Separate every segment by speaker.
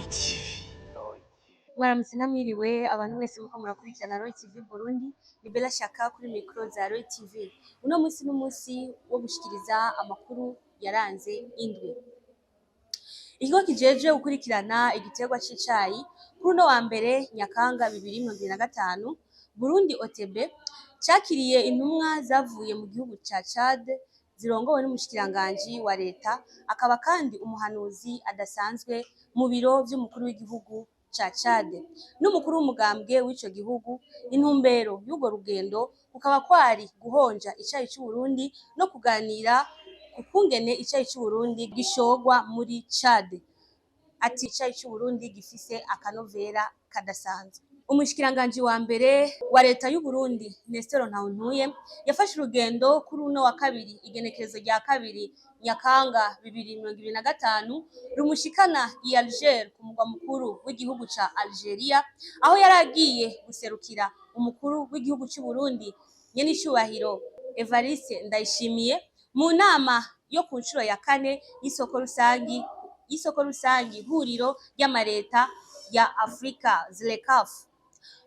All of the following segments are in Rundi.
Speaker 1: TV.
Speaker 2: Mwaramutse namwiriwe abantu mwese muko murakurikirana Roy TV Burundi. Ni Bella Shaka kuri micro za Roy TV. Uno munsi n'umunsi wo gushikiriza amakuru yaranze indwi. Ikigo kijejwe gukurikirana igiterwa c'icayi, kuri uno wa mbere Nyakanga 2025, Burundi OTB cakiriye intumwa zavuye mu gihugu ca Chad zirongowe n'umushikiranganji wa leta, akaba kandi umuhanuzi adasanzwe mu biro vy'umukuru w'igihugu ca Chad, n'umukuru w'umugambwe w'ico gihugu. Intumbero y'urwo rugendo kukaba kwari guhonja icayi c'Uburundi no kuganira ku kungene icayi c'Uburundi gishorwa muri Chad. Ati icayi c'Uburundi gifise akanovera kadasanzwe. Umushikiranganji wa mbere wa leta y'Uburundi, Nestor Ntawuntuye, yafashe urugendo kuri uno wa kabiri, igenekerezo rya 2 Nyakanga 2025, rumushikana i Alger, ku mugwa mukuru w'igihugu ca Algeria, aho yari agiye guserukira umukuru w'igihugu c'Uburundi, nyenicubahiro Evariste Ndayishimiye, mu nama yo ku nshuro ya kane y'isoko rusangi huriro ry'amareta ya Afrika, ZLECAF.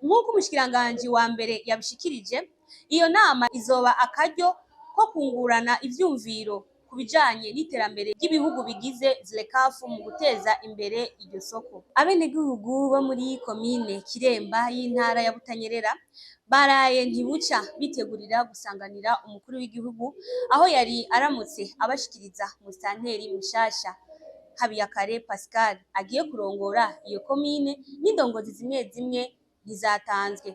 Speaker 2: Nk'uko umushikiranganji wa mbere yabishikirije, iyo nama izoba akaryo ko kungurana ivyumviro ku bijanye n'iterambere ry'ibihugu bigize ZLECAF mu guteza imbere iryo soko. Abenegihugu bo muri komine Kiremba y'intara ya Butanyerera baraye ntibuca bitegurira gusanganira umukuru w'igihugu, aho yari aramutse abashikiriza musitanteri mushasha Habiyakare Pascal agiye kurongora iyo komine, n'indongozi zimwe zimwe ntizatanzwe,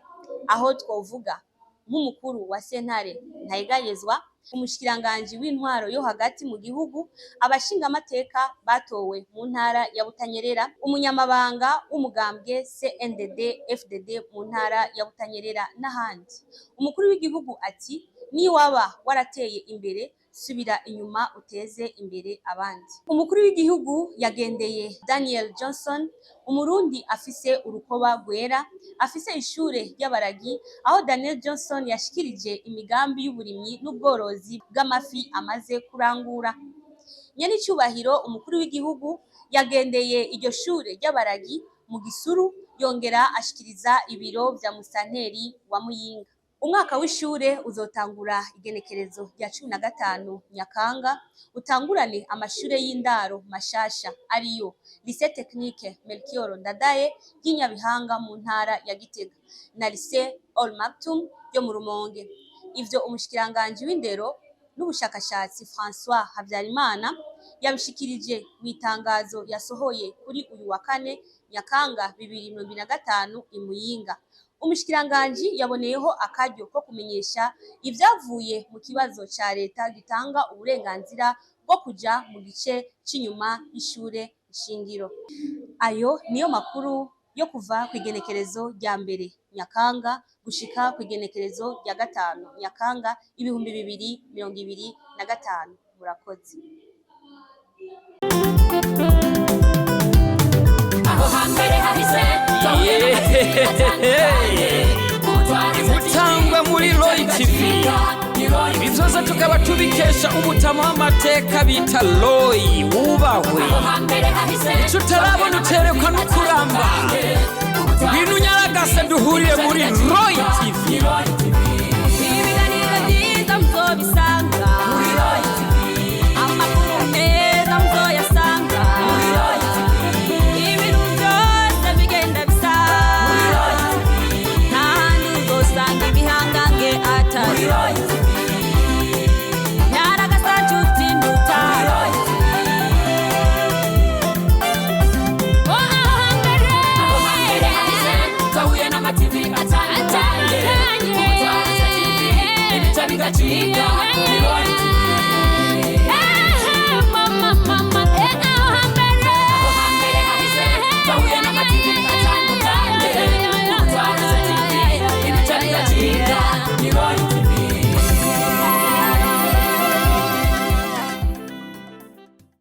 Speaker 2: aho twovuga nk'umukuru wa sentare Ntayegayezwa, umushikiranganji w'intwaro yo hagati mu gihugu, abashingamateka batowe mu ntara ya Butanyerera, umunyamabanga w'umugambwe CNDD FDD mu ntara ya Butanyerera n'ahandi. Umukuru w'igihugu ati niwaba warateye imbere, subira inyuma uteze imbere abandi. Umukuru w'igihugu yagendeye Daniel Johnson, Umurundi afise urukoba rwera, afise ishure ry'abaragi, aho Daniel Johnson yashikirije imigambi y'uburimyi n'ubworozi bw'amafi amaze kurangura. Nyenicubahiro umukuru w'igihugu yagendeye iryo shure ry'abaragi mu Gisuru, yongera ashikiriza ibiro vya musitanteri wa Muyinga. Umwaka w'ishure uzotangura igenekerezo rya 15 Nyakanga, utangurane amashure y'indaro mashasha, ariyo Lycée Technique Melchior Ndadaye ry'Inyabihanga mu ntara ya Gitega na Lycée Al Maktoum yo mu Rumonge. Ivyo umushikiranganji w'indero n'ubushakashatsi François Habyarimana yabishikirije mu itangazo yasohoye kuri uyu wa kane Nyakanga 2025 i Muyinga. Umushikiranganji yaboneyeho akaryo ko kumenyesha ivyavuye mu kibazo ca leta gitanga uburenganzira bwo kuja mu gice c'inyuma y'ishure nshingiro. Ayo niyo makuru yo kuva kw'igenekerezo rya 1 Nyakanga gushika kw'igenekerezo rya 5 Nyakanga 2025. Murakoze.
Speaker 3: Aho hambere hahise.
Speaker 4: Imutangwa muri Roy TV, ibi byose tukaba tubikesha umutama w'amateka bita Roy, wubahwe. Icyo utarabona uterekwa no kuramba. Ngwino unyaragase duhurire muri Roy TV.